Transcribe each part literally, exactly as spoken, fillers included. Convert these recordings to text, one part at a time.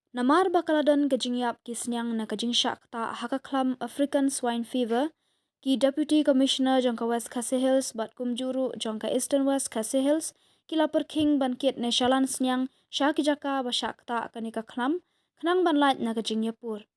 Namar ba ka la don ka jingïap ki sniang na ka jingshah ktah ha ka khlam African Swine Fever, ki Deputy Commissioner jong ka West Khasi Hills bad kumjuh ruh jong ka Eastern West Khasi Hills ki la pyrkhing ban kit ne shalan sniang sha ki jaka ba shah ktah kane ka khlam, khnang ban lait na ka jingïapur.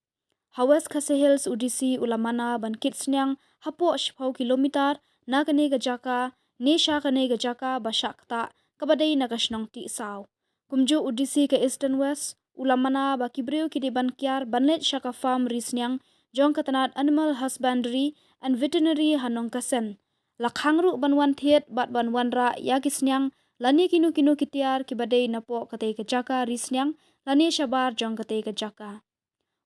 Ha West Khasi Hills, u D C u la mana ban kit sniang hapoh shiphew kilometer na kane ka jaka ne sha kane ka jaka ba shah ktah kaba dei na ka shnong Tiehsaw. Kumjuh u D C ka Eastern West u la mana ba ki briew ki dei ban kiar ban leit sha ka farm ri sniang jong ka tnat Animal Husbandry and Veterinary ha Nongkasen. La khang ruh ban wan thied bad ban wanrah ïa ki sniang lane kino kino ki tiar kiba dei napoh katei ka jaka ri sniang lane shabar jong katei ka jaka.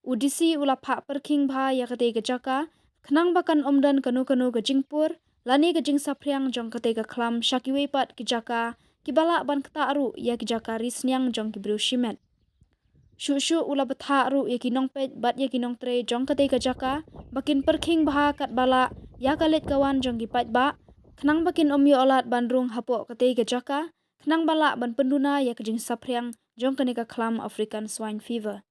U D C u la phah pyrkhing bha ïa katei ka jaka khnang ba kan ym don kano kano ka jingpur lane ka jingsaphriang jong katei ka khlam sha kiwei pat ki jaka kiba lah ban ktah ruh ïa ki jaka ri sniang jong ki briew shimet. Shuh shuh u la bthah ruh ïa ki nongpeit bad ïa ki nongtrei jong katei ka jaka ba kin pyrkhing bha katba lah ïa ka leit ka wan jong ki paidbah khnang ba kin ym ïoh lad ban rung hapoh katei ka jaka khnang ba lah ban pynduna ïa ka jingsaphriang jong kane ka khlam African Swine Fever.